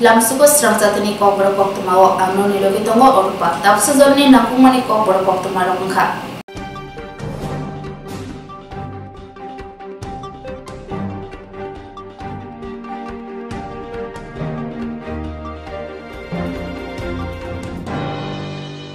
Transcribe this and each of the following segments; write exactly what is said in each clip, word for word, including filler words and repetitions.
Lamsugo srang jatini kokborok koktwmao ang nokni logi tongo Orupa. Tabuksa jorni nangkukmani kokborok koktwmarok wngkha.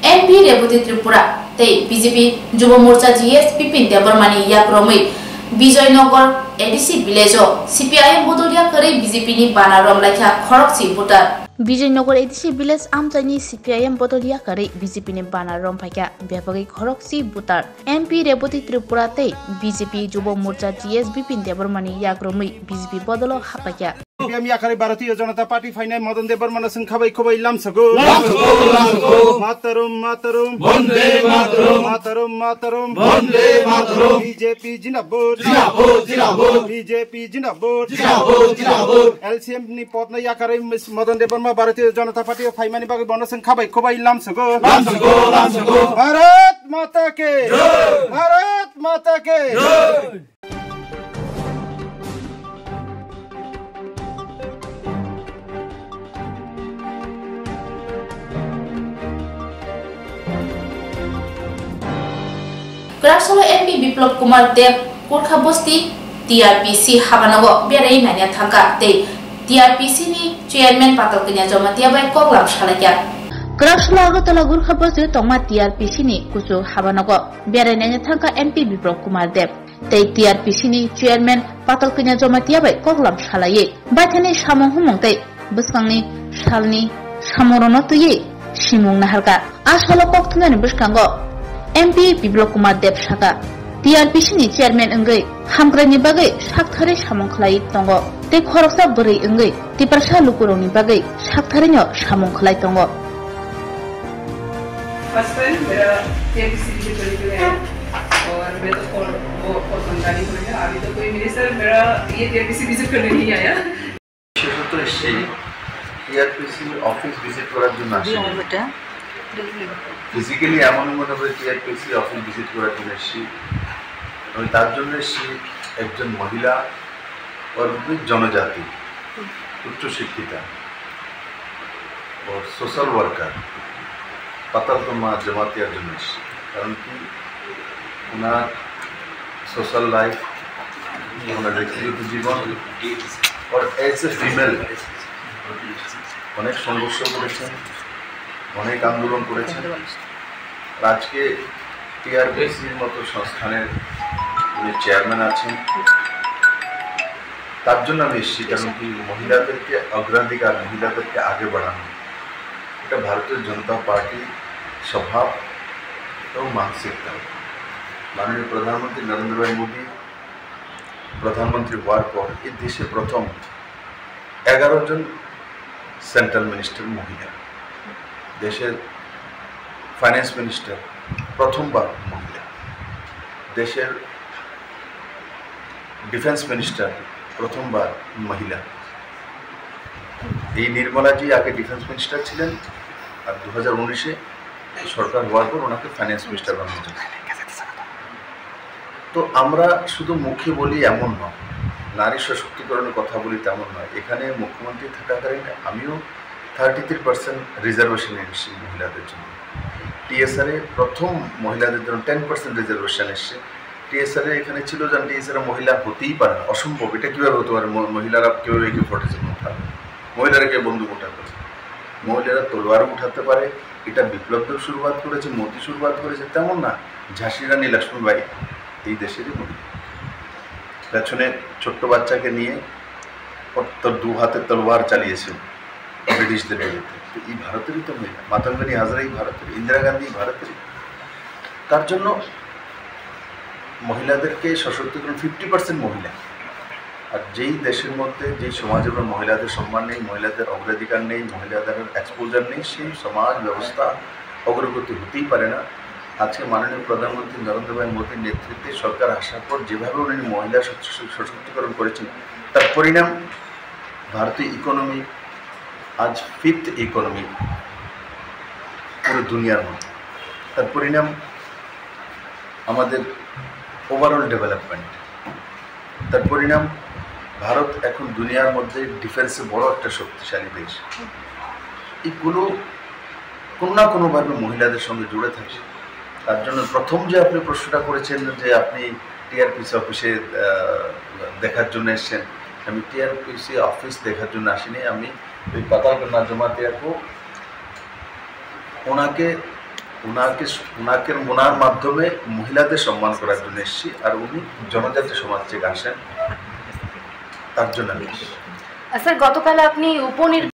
M P Reboti Tripura tei B J P Jubo Morcha G S Bipin Debbarmani yakromwi Bijoynagar A D C village-o C P I M bodol yakarwi B J P ni bana romlaikha khorokchi voter. Bijoynagar A D C village amchaini C P I M bodol yakarwi B J P ni bana romphaikha bebagwi khorokchi voter. M P Reboti Tripura tei B J P Jubo Morcha G S Bipin Debbarmani yakromwi B J P bodolo haphaikha. C P I M yakarwi Bharatiya Janata Party phainai Madan Debbarmano chwng khabai khubai lamsago. Lamsago, lamsago. Mataram, mataram. Bande mataram. Mataram, mataram. Bande mataram. B J P jindabad. Jindabad, jindabad. B J P jindabad. Jindabad, jindabad. L C M ni podno yakarwi Madan Debbarma Bharatiya Janata Party phaimani bagwi bono chwng khabai khubai lamsago. Lamsago, lamsago. Bharat Mata ke. Jai. Bharat Mata ke. Jai. Kwraksalo M P Biplab Kumar Deb Kurkha Bosti T R P C habanogo berai nanya thangkha tei T R P C ni chairman Patal Kanya Jamatia bai koklam salaikha. Kwraksalo Agartala Kurkha Bosti tongma T R P C ni kuchuk habanogo berai nanya thangkha M P Biplab Kumar Deb tei T R P C ni chairman Patal Kanya Jamatia bai koklam salaiwi baithani samung humung tei bwskangni salni samungrokno twiwi simung naharkha. A salo kok thumnani bwskango M P Biplab Kumar Deb sakha, T R P C ni chairman wngwi hamkraini bagwi saktharwi samung khlaiwi tongo tei khoroksa bwrwi wngwi Tiprasa lukurokni bagwi saktharwino samung khlai tongo. First time मेरा टीआरपीसी विजिट करने के लिए आया और मैं तो फॉर वो फॉर बंगाली हो गया। अभी तो कोई मिनिस्टर मेरा ये टीआरपीसी विजिट करने नहीं आया। বিশেষত এসছি টিআরপিসির অফিস ভিজিট করার জন্য আসি। ফিজিক্যালি এমন মনে করে টিআরপিসি অফিস ভিজিট করার জন্য এসছি। আমি তার জন্য এসছি, একজন মহিলা, ওর জনজাতি, উচ্চশিক্ষিতা, ও সোশ্যাল ওয়ার্কার, পাতালকমা জমাতিয়ার জন্য এসছি। কারণ কি, ওনার সোশ্যাল লাইফ, ওনার ব্যক্তিগত জীবন, ওর এজ এ ফিমেল অনেক সংঘর্ষ করেছেন, অনেক আন্দোলন করেছেন। আর আজকে টিআরপিসির মতো সংস্থানের উনি চেয়ারম্যান আছেন, তার জন্য আমি এসেছি। কারণ কি, মহিলাদেরকে অগ্রাধিকার, মহিলাদেরকে আগে বাড়ানো, এটা ভারতীয় জনতা পার্টির স্বভাব এবং মানসিকতা। মাননীয় প্রধানমন্ত্রী নরেন্দ্র ভাই মোদী প্রধানমন্ত্রী হওয়ার পর এই দেশে প্রথম এগারো জন সেন্ট্রাল মিনিস্টার মহিলা, দেশের ফাইন্যান্স মিনিস্টার প্রথমবার মহিলা, দেশের ডিফেন্স মিনিস্টার প্রথমবার মহিলা। এই নির্মলাজি আগে ডিফেন্স মিনিস্টার ছিলেন, আর দু হাজার উনিশে সরকার হওয়ার পর ওনাকে ফাইন্যান্স মিনিস্টার বানানো হয়েছে। তো আমরা শুধু মুখে বলি এমন নয়, নারী সশক্তিকরণের কথা বলি তেমন নয়। এখানে মুখ্যমন্ত্রী থাকাকালীন আমিও থার্টি থ্রি পার্সেন্ট রিজার্ভেশন এনেছি মহিলাদের জন্য। টিএসআর এ প্রথম মহিলাদের জন্য টেন পার্সেন্ট রিজার্ভেশন এসছে। টিএসআর এ এখানে ছিল যে টিএসআর এ মহিলা হতেই পারে না, অসম্ভব, এটা কীভাবে হতে পারে? ম-, মহিলারা কীভাবে একে ফর্টি সেভেন উঠাবে? মহিলারা কে বন্দুক উঠাবে? মহিলারা তলোয়ার উঠাতে পারে, এটা বিপ্লব দেব শুরুয়াত করেছে, মোদি শুরুয়াত করেছে, তেমন না। ঝাঁসি রানী লক্ষ্মীবাই এই দেশেরই মহিলা। পেছনে ছোট্ট বাচ্চাকে নিয়ে ওর তো দু হাতে তলোয়ার চালিয়েছে ব্রিটিশদের বিরুদ্ধে। তো এই ভারতেরই তো মহিলা। মাতঙ্গিনী হাজরা এই ভারতের, ইন্দিরা গান্ধী ভারতেরই। তার জন্য মহিলাদেরকে সশক্তিকরণ, ফিফটি পার্সেন্ট মহিলা। আর যেই দেশের মধ্যে, যেই সমাজের মধ্যে মহিলাদের সম্মান নেই, মহিলাদের অগ্রাধিকার নেই, মহিলাদের এক্সপোজার নেই, সেই সমাজ ব্যবস্থা অগ্রগতি হতেই পারে না। আজকে মাননীয় প্রধানমন্ত্রী নরেন্দ্র ভাই মোদীর নেতৃত্বে সরকার আসার পর যেভাবে উনি মহিলা সশ-, সশক্তিকরণ করেছেন, তার পরিণাম ভারতীয় ইকোনমি আজ ফিফথ ইকোনমি পুরো দুনিয়ার মধ্যে। তার পরিণাম আমাদের ওভারঅল ডেভেলপমেন্ট, তার পরিণাম ভারত এখন দুনিয়ার মধ্যে ডিফেন্সে বড় একটা শক্তিশালী দেশ। এগুলো কোনো না কোনোভাবে মহিলাদের সঙ্গে জুড়ে থাকে। তার জন্য প্রথম যে আপনি প্রশ্নটা করেছেন যে আপনি টিআরপিসি অফিসে, আহ, দেখার জন্য এসেছেন, আমি টিআরপিসি অফিস দেখার জন্য আসিনি, আমি ওই পাতালকান্না জমাতিয়া কো ওনাকে, ওনাকে, ওনাকে, ওনার মাধ্যমে মহিলাদের সম্মান করার জন্য এসেছি। আর উনি জনজাতি সমাজ থেকে আসেন, তার জন্য আমি এসেছি। স্যার, গতকাল আপনি উপনির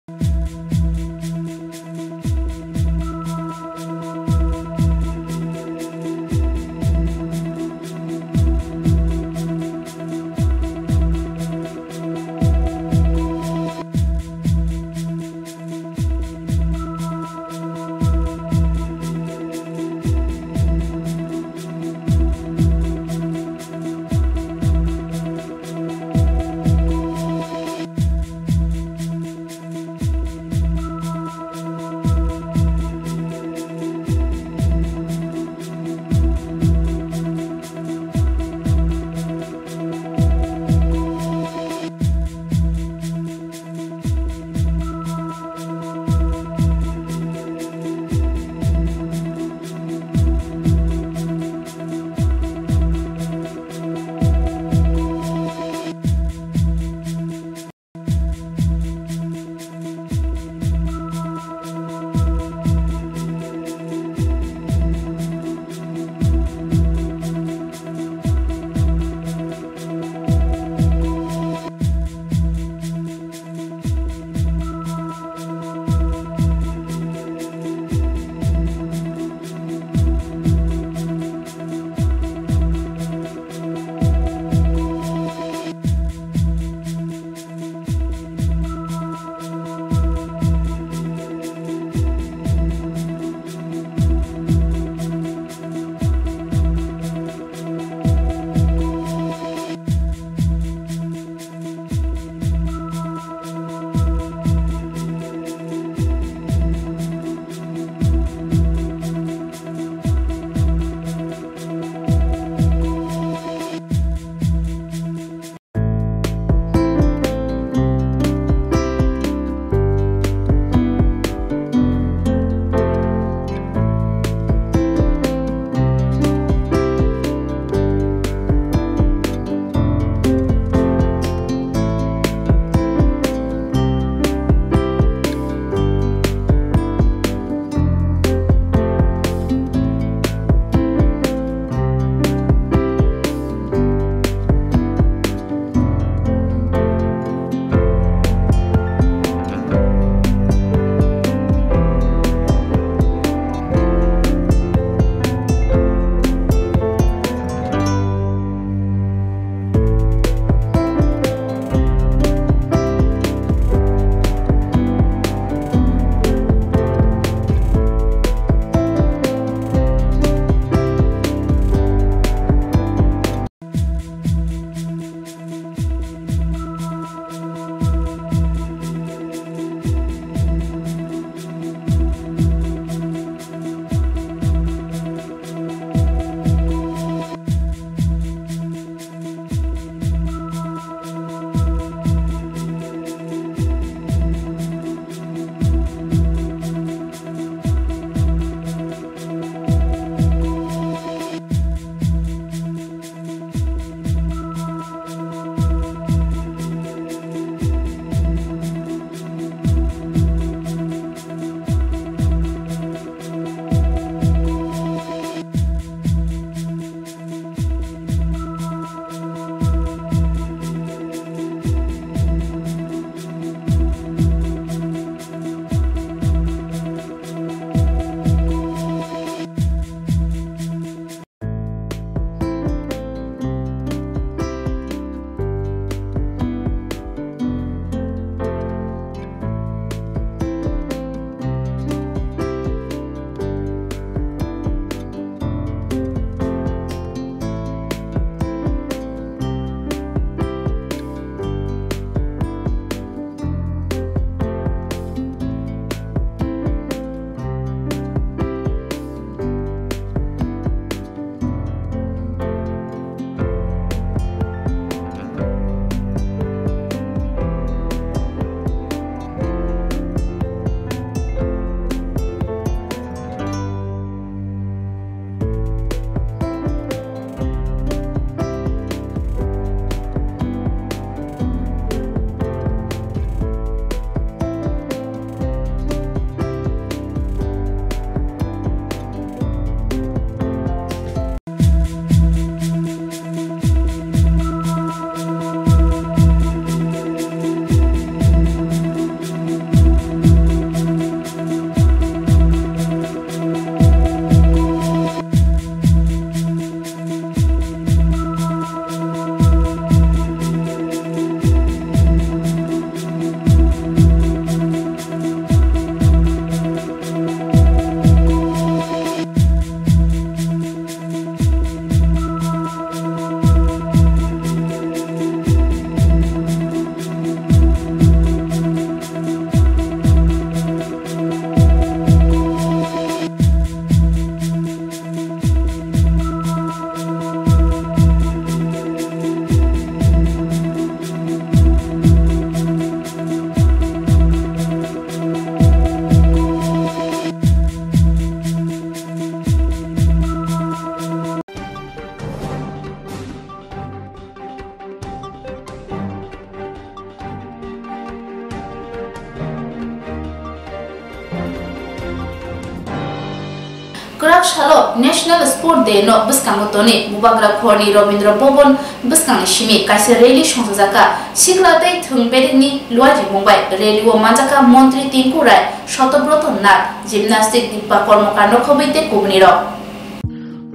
Salo National Sport Day no bwskango tonwi Bubagra Khorni Rabindra Bhavan bwskangni simi kaisa rally songchajakha. Sikla tei thwng bedekni luajimung bai rally o manjakha Montri Tinku Rai, Sotobroto Nath, Gymnastic Dipa Kormokar no khobwi tei kubunirok.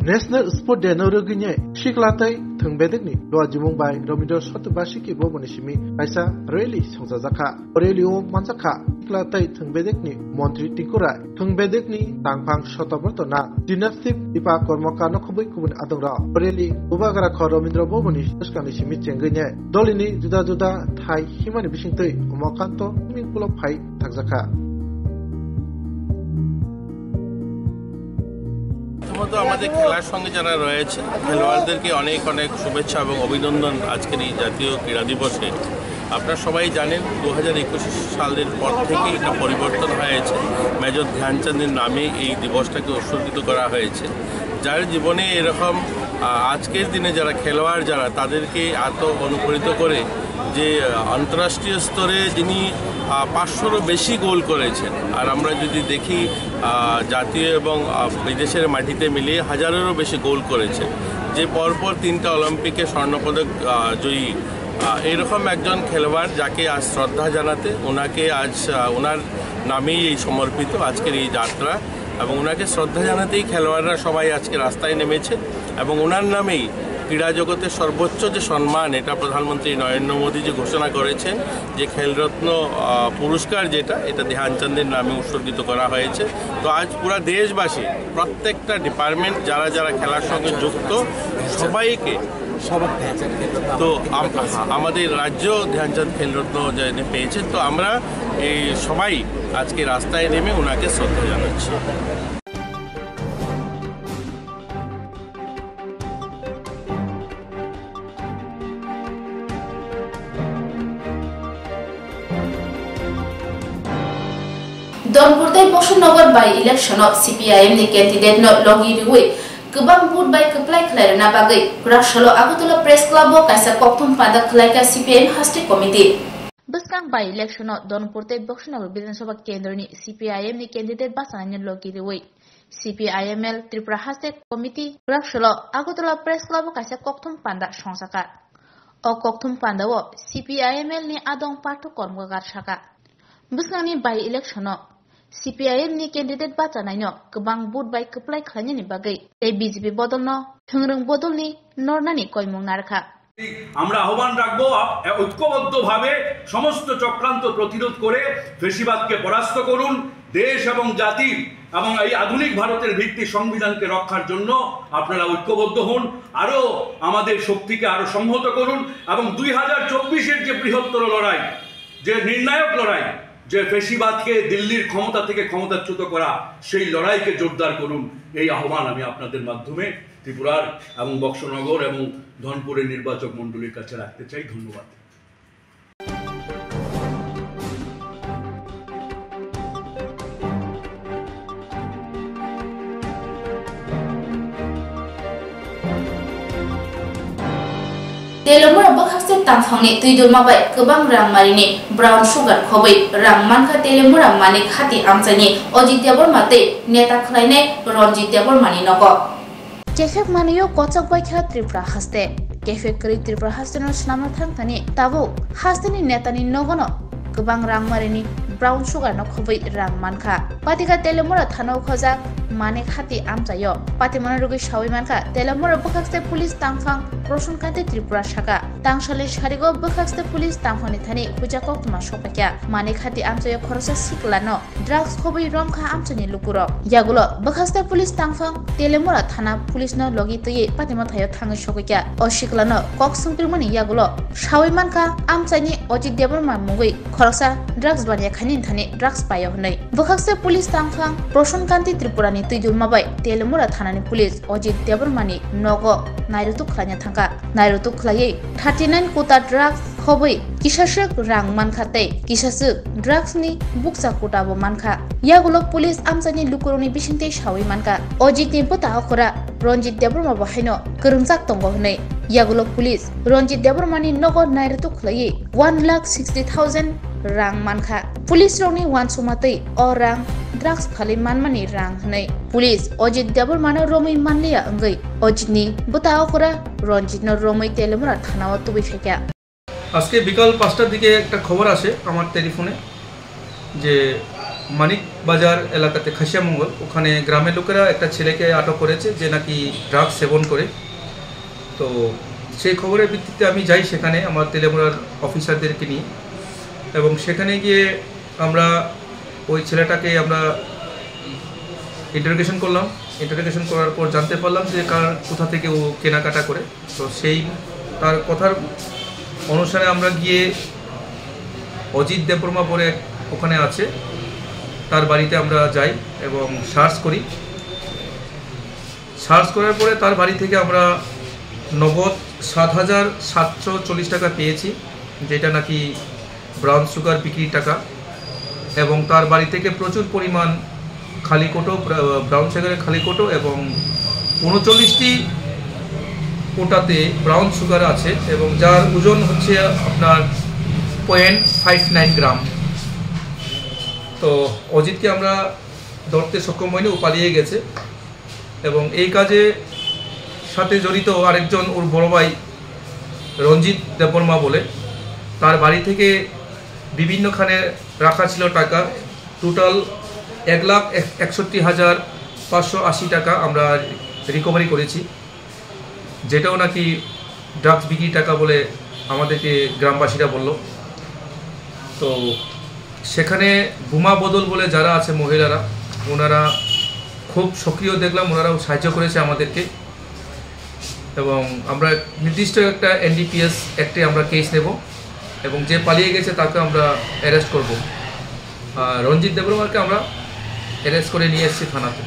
National Sport Day no rwgwini sikla tei thwng bedekni luajimung bai Rabindra Sotobasiki Bhavan ni simi kaisa rally songchajakha. Rally o manjakha sikla tei thwng bedekni Montri Tinku Rai, thwng bedekni tangphang Sotobroto Nath, Gymnastic Dipa Kormokar no khobwi kubun adongrok. Rally Bubagra Khor Rabindra Bhavan ni bwskangni simi chengwi ne dolini juda juda thai himani bisingtwi Umakanto swimming pool o phai thangjakha. প্রথমত আমাদের খেলার সঙ্গে যারা রয়েছে, খেলোয়াড়দেরকে অনেক অনেক শুভেচ্ছা এবং অভিনন্দন আজকের এই জাতীয় ক্রীড়া দিবসে। আপনারা সবাই জানেন, দু হাজার একুশ সালের পর থেকে এটা পরিবর্তন হয়েছে। মেজর ধ্যানচাঁদের নামে এই দিবসটাকে উৎসর্গিত করা হয়েছে। যার জীবনে এরকম, আহ, আজকের দিনে যারা খেলোয়াড়, যারা, তাদেরকে এত অনুপ্রাণিত করে যে, আহ, আন্তঃরাষ্ট্রীয় স্তরে যিনি, আহ, পাঁচশোরও বেশি গোল করেছেন, আর আমরা যদি দেখি, আহ, জাতীয় এবং, আহ, বিদেশের মাটিতে মিলিয়ে হাজারেরও বেশি গোল করেছেন, যে পরপর তিনটা অলিম্পিকে স্বর্ণপদক, আহ, জয়ী, আহ, এরকম একজন খেলোয়াড়, যাকে আজ শ্রদ্ধা জানাতে, ওনাকে আজ, আহ, ওনার নামেই এই সমর্পিত আজকের এই যাত্রা। এবং ওনাকে শ্রদ্ধা জানাতেই খেলোয়াড়রা সবাই আজকে রাস্তায় নেমেছে এবং ওনার নামেই ক্রীড়া জগতের সর্বোচ্চ যে সম্মান, এটা প্রধানমন্ত্রী নরেন্দ্র মোদী যে ঘোষণা করেছেন, যে খেলরত্ন, আহ, পুরস্কার যেটা, এটা ধ্যানচাঁদের নামে উৎসর্গিত করা হয়েছে। তো আজ পুরা দেশবাসী, প্রত্যেকটা ডিপার্টমেন্ট, যারা যারা খেলার সঙ্গে যুক্ত, সবাইকে, তো আম-, আমাদের রাজ্য ধ্যানচাঁদ খেলরত্ন যিনি পেয়েছেন, তো আমরা এই সবাই আজকে রাস্তায় নেমে ওনাকে শ্রদ্ধা জানাচ্ছি। Donpur tei Bosonnagar by election o C P I M ni candidate no logi riwi kwbang vote bai kwplai khlai rwna bagwi Raksalo Agartala Press Club o kaisa kokthum panda khlai kha C P I M haste committee. Bwskang by election o Donpur tei Bosonnagar Bidhan Sabha kendroni C P I M ni candidate bachanaino logi riwi C P I M L Tripura Haste Committee Raksalo Agartala Press Club o kaisa kokthum panda songchakha. O kokthum panda o C P I M L ni adong Pathak Kormokar saka, bwskangni by election o C P I M ni candidate bachanaino kwbang vote bai kwplai khlainani bagwi tei B J P bodolno thwngrwng bodolni nornani koimung narwkha. আমরা আহ্বান রাখবো, আ-, ঐক্যবদ্ধভাবে সমস্ত চক্রান্ত প্রতিরোধ করে ফেসিবাদকে পরাস্ত করুন। দেশ এবং জাতির এবং এই আধুনিক ভারতের ভিত্তি সংবিধানকে রক্ষার জন্য আপনারা ঐক্যবদ্ধ হন, আরও আমাদের শক্তিকে আরও সংহত করুন এবং দুই হাজার চব্বিশের যে বৃহত্তর লড়াই, যে নির্ণায়ক লড়াই, যে ফেসিবাদকে দিল্লির ক্ষমতা থেকে ক্ষমতাচ্যুত করা, সেই লড়াইকে জোরদার করুন। এই আহ্বান আমি আপনাদের মাধ্যমে ত্রিপুরার এবং বক্সনগর এবং ধনপুরের নির্বাচক মণ্ডলীর কাছে রাখতে চাই। ধন্যবাদ। Telemura bwkhakse tangphangni twi dulma bai kwbang rang marini brown sugar khobwi rang mankha Telemura Manik Hati amchaini Ajit Debbarma tei neta khlainai Ranjit Debbarmani nogo. Kephek manwi o kochok bai kha Tripura haste. Kephek kwrwi Tripura haste no swnamna thang thani tabuk haste ni neta ni nogo no kwbang rang marini brown sugar no khobwi rang mankha. Patika Telemura thana o khojak Manik Hati amchaio. Patimano rwgwi sawi mankha Telemura bwkhakste police tangphang Proson Kanti Tripura saka. Tangsalni sarigo bwkhakste police tangphangni thani huja koktwma sokpaikha. Manik Hati amchaio khoroksa sikla no drugs khobwi romkha amchaini lukurok. Yagulo bwkhakste police tangphang Telemura thana police no logi twiwi patima thaio thangwi sogwikha. O siklano kok swngpirmani yagulo sawi mankha amchaini Ajit Debbarma mungwi khoroksa drugs baniya khaini thani drugs paio hwnwi. Bwkhakste police tangphang Proson Kanti Tripurani twi dulma bai Telemura thanani police Ajit Debbarmani nogo nairutuk khlaina thangkha. Nairutuk khlaiwi thirty nine kuta drugs khobwi kisaswk rang mankha tei kisaswk drugs ni bukcha kuta bo mankha. Yagulo police amchaini lukurokni bisingtwi sawi mankha, Ajit ni bwta okra Ranjit Debbarma bo haino kwrwngjak tongo hwnwi. Yagulo police Ranjit Debbarma ni nogo nairutuk khlaiwi one lakh sixty thousand rang mankha. Police rokni uansukma twi o rang drugs phalwi manmani rang hwnwi. Police Ojit Debbarmano romwi manliya wngwi Ojitni bwta okra Ranjitno romwi Telemura thanao tubui phaikha. আজকে বিকাল পাঁচটার দিকে একটা খবর আসে আমার টেলিফোনে যে মানিক বাজার এলাকাতে খাসিয়া মঙ্গল, ওখানে গ্রামের লোকেরা একটা ছেলেকে আটক করেছে যে নাকি ড্রাগস সেবন করে। তো সেই খবরের ভিত্তিতে আমি যাই সেখানে আমার তেলেমুড়ার অফিসারদেরকে নিয়ে, এবং সেখানে গিয়ে আমরা ওই ছেলেটাকে আমরা ইন্টারোগেশন করলাম। ইন্টারোগেশন করার পর জানতে পারলাম যে কার, কোথা থেকে ও কেনাকাটা করে। তো সেই তার কথার অনুসারে আমরা গিয়ে অজিত দেববর্মা বলে এক ওখানে আছে, তার বাড়িতে আমরা যাই এবং সার্চ করি। সার্চ করার পরে তার বাড়ি থেকে আমরা নগদ সাত হাজার সাতশো চল্লিশ টাকা পেয়েছি, যেটা নাকি ব্রাউন সুগার বিক্রির টাকা, এবং তার বাড়ি থেকে প্রচুর পরিমাণ খালি কৌটো, ব্রা-, ব্রাউন সুগারের খালি কৌটো এবং ঊনচল্লিশটি কৌটাতে ব্রাউন সুগার আছে এবং যার ওজন হচ্ছে আপনার পয়েন্ট ফাইভ নাইন গ্রাম। তো অজিতকে আমরা ধরতে সক্ষম হইনি, ও পালিয়ে গেছে। এবং এই কাজে সাথে জড়িত আরেকজন ওর বড় ভাই রঞ্জিত দেববর্মা বলে, তার বাড়ি থেকে বিভিন্নখানে রাখা ছিল টাকা, টোটাল এক লাখ একষট্টি হাজার পাঁচশো আশি টাকা আমরা রিকভারি করেছি, যেটাও নাকি ড্রাগস বিক্রি টাকা বলে আমাদেরকে গ্রামবাসীরা বলল। তো সেখানে বোমা বদল বলে যারা আছে মহিলারা, ওনারা খুব সক্রিয় দেখলাম, ওনারাও সাহায্য করেছে আমাদেরকে। এবং আমরা নির্দিষ্ট একটা এনডিপিএস অ্যাক্টে আমরা কেস নেব এবং যে পালিয়ে গেছে তাকে আমরা অ্যারেস্ট করব। আর রঞ্জিত দেববর্মাকে আমরা অ্যারেস্ট করে নিয়ে এসেছি থানাতে।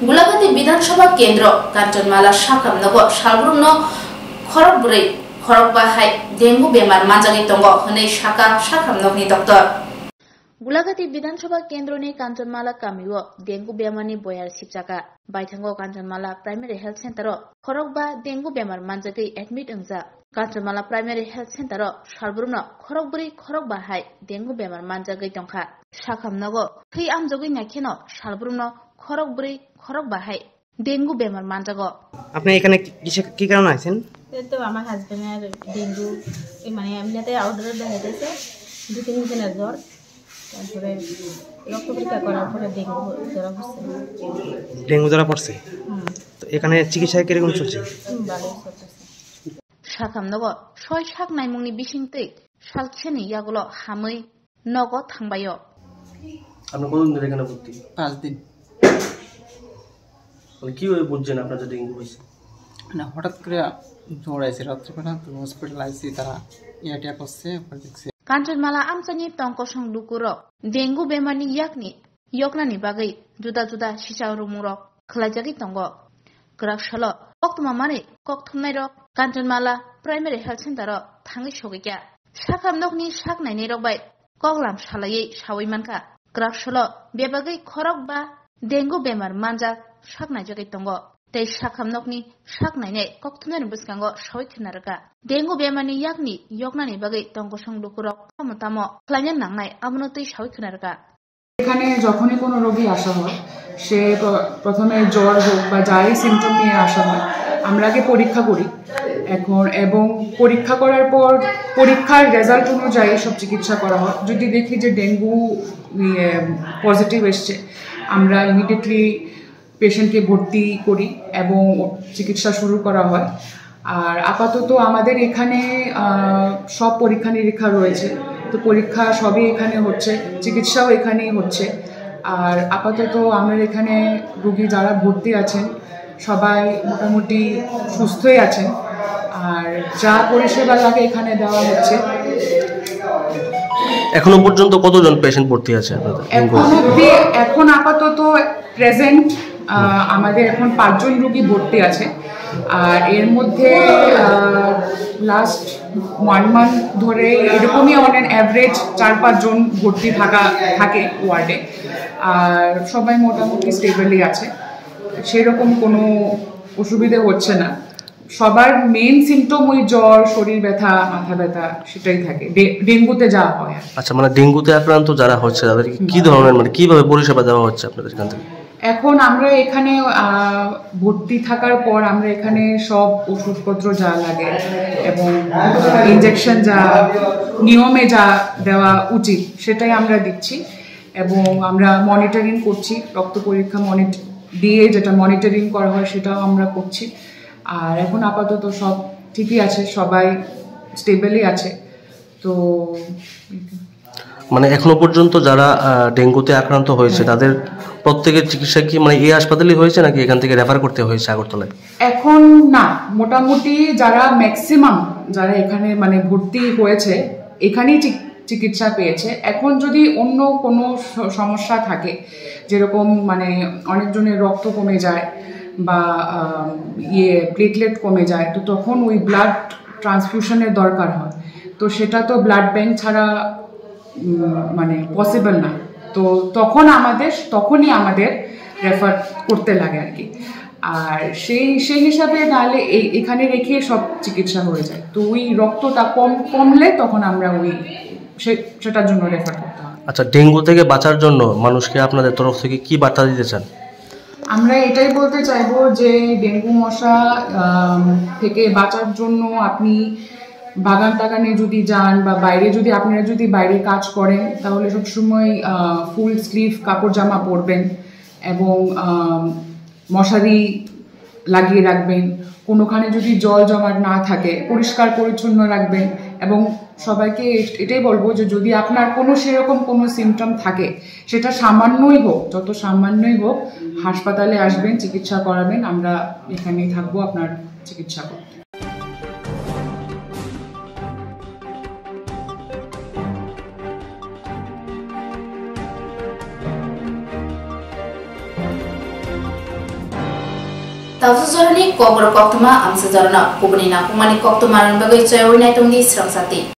Gulagati Bidhan Sabha Kendro Kanchanmala Sakham nogo salbrumno khorok bwrwi khorok ba hai dengue bemar manjagwi tongo hwnwi sakha Sakham nokni doctor. Gulagati Bidhan Sabha Kendroni Kanchanmala kamio dengue bemarni boyar sibjakha. Baithango Kanchanmala Primary Health Center-o khorokba dengue bemar manjagwi admit wngjak. Kanchanmala Primary Health Center-o salbrumno khorokbwrwi khorokba hai dengue bemar manjagwi tongkha. Sakham nogo thwi amjogwi naikheno salbrumno khorokbwrwi khorokba hai dengue bemar manjago. আপনি এখানে কি-, কিসে-, কি কারণে আছেন? এই তো আমার হাজবেন্ডের ডেঙ্গু, এই মানে এমনিতে আউটডোরে দেখা গেছে দু তিন দিনের জ্বর, তারপরে রক্ত পরীক্ষা করার পরে ডেঙ্গু ধরা পড়ছে। ডেঙ্গু ধরা পড়ছে? হুম। তো এখানে চিকিৎসা কিরকম চলছে? হুম, ভালো চলতেছে। Sakham nogo soi sak naimungni bisingtwi salkisani yagulo hamwi nogo thangbaio. আপনার কতদিন ধরে এখানে ভর্তি? পাঁচ দিন। মানে কিভাবে বুঝছেন আপনার যে ডেঙ্গু হয়েছে? না, হঠাৎ করে জ্বর আছে রাত্রিবেলা, তো হসপিটাল আইসি, তারা এ অ্যাটাক করছে, পরে দেখছি। Kanchanmala amchaini tongkosong lukurok dengue bemarni yakni yoknani bagwi juda juda sisa rumungrok khwlaijagwi tongo. Kwrak salo koktwma manwi kok thumnairok Kanchanmala Primary Health Center-o thangwi sogwi kha. Sakham nokni sak nainairok bai koklam salaiwi sawi mankha. Kwrak salo bebagwi khorok ba dengue bemar manjak sak naijagwi tongo. Tei sakham nokni sak nainai kok thumnairokni bwskango sawi khwna rwkha. Dengue bemarni yakni yoknani bagwi tongkosong lukurok tamo tamo khlaina nangnai abono twi sawi khwna rwkha. এখানে যখনই কোনো রোগী আসা হয়, সে প্র-, প্রথমে জ্বর হোক বা যাই সিমটম নিয়ে আসা হয়, আমরা আগে পরীক্ষা করি। এখন এবং পরীক্ষা করার পর পরীক্ষার রেজাল্ট অনুযায়ী সব চিকিৎসা করা হয়। যদি দেখি যে ডেঙ্গু, ইয়ে, পজিটিভ এসছে, আমরা ইমিডিয়েটলি পেশেন্টকে ভর্তি করি এবং চিকিৎসা শুরু করা হয়। আর আপাতত আমাদের এখানে, আহ, সব পরীক্ষা নিরীক্ষা রয়েছে, তো পরীক্ষা সবই এখানে হচ্ছে, চিকিৎসাও এখানেই হচ্ছে। আর আপাতত আমাদের এখানে রোগী যারা ভর্তি আছেন, সবাই মোটামুটি সুস্থই আছেন। আর যা পরিষেবা লাগে এখানে দেওয়া হচ্ছে। এখনো পর্যন্ত কতজন পেশেন্ট ভর্তি আছে আপনাদের? এখন অবধি, এখন আপাতত প্রেজেন্ট, আহ, আমাদের এখন পাঁচজন রোগী ভর্তি আছে। আর এর মধ্যে, আহ, লাস্ট ওয়ান মান্থ ধরে এরকমই অন অ্যান অ্যাভারেজ চার পাঁচজন ভর্তি থাকা, থাকে ওয়ার্ডে। আর সবাই মোটামুটি স্টেবলই আছে, সেরকম কোনো অসুবিধে হচ্ছে না। সবার মেইন সিমটম ওই জ্বর, শরীর ব্যথা, মাথা ব্যথা, সেটাই থাকে ডে-, ডেঙ্গুতে যা হয় আর কি। আচ্ছা, মানে ডেঙ্গুতে আক্রান্ত যারা হচ্ছে তাদেরকে কি হুম। ধরনের, মানে কিভাবে পরিষেবা দেওয়া হচ্ছে আপনাদের এখান থেকে? এখন আমরা এখানে, আহ, ভর্তি থাকার পর আমরা এখানে সব ওষুধপত্র যা লাগে এবং ইনজেকশন যা নিয়মে যা দেওয়া উচিত সেটাই আমরা দিচ্ছি। এবং আমরা মনিটরিং করছি, রক্ত পরীক্ষা মনিট-, দিয়ে যেটা মনিটরিং করা হয় সেটাও আমরা করছি। আর এখন আপাতত সব ঠিকই আছে, সবাই স্টেবলই আছে। তো মানে এখনো পর্যন্ত যারা, আহ, ডেঙ্গুতে আক্রান্ত হয়েছে, হুম। তাদের প্রত্যেকের চিকিৎসা কি মানে এই হাসপাতালেই হয়েছে নাকি এখান থেকে রেফার করতে হয়েছে আগরতলায়? এখন না, মোটামুটি যারা ম্যাক্সিমাম যারা এখানে মানে ভর্তি হয়েছে, এখানেই চিক-, চিকিৎসা পেয়েছে। এখন যদি অন্য কোনো স-, সমস্যা থাকে, যেরকম মানে অনেকজনের রক্ত কমে যায় বা, আহ, ইয়ে প্লেটলেট কমে যায়, তো তখন ওই ব্লাড ট্রান্সফিউশনের দরকার হয়। তো সেটা তো ব্লাড ব্যাংক ছাড়া, উম, মানে পসিবল না। তো তখন আমাদের, তখনই আমাদের রেফার করতে লাগে আর কি। আর সেই, সেই হিসাবে নাহলে এই, এখানে রেখে সব চিকিৎসা হয়ে যায়। তো ওই রক্তটা কম, কমলে তখন আমরা ওই সে-, সেটার জন্য রেফার করতে হয়। আচ্ছা, ডেঙ্গু থেকে বাঁচার জন্য মানুষকে আপনাদের তরফ থেকে কি বার্তা দিতে চান? আমরা এটাই বলতে চাইবো যে ডেঙ্গু মশা, আম, থেকে বাঁচার জন্য আপনি বাগান টাগানে যদি যান বা বাইরে যদি, আপনারা যদি বাইরে কাজ করেন, তাহলে সবসময়, আহ, ফুল স্লিভ কাপড় জামা পরবেন এবং, আম, মশারি লাগিয়ে রাখবেন। কোনোখানে যদি জল জমাট না থাকে, পরিষ্কার পরিচ্ছন্ন রাখবেন। এবং সবাইকে এ-, এটাই বলবো যে যদি আপনার কোনো সেরকম কোনো সিমটম থাকে, সেটা সামান্যই হোক, যত সামান্যই হোক, হাসপাতালে আসবেন, চিকিৎসা করাবেন। আমরা এখানেই থাকবো আপনার চিকিৎসা করতে। Tabuk jorani kokborok koktwma amsa jorano kubuni nangkukmani koktwmarokni bagwi choyawi naitongdi srangsa tei.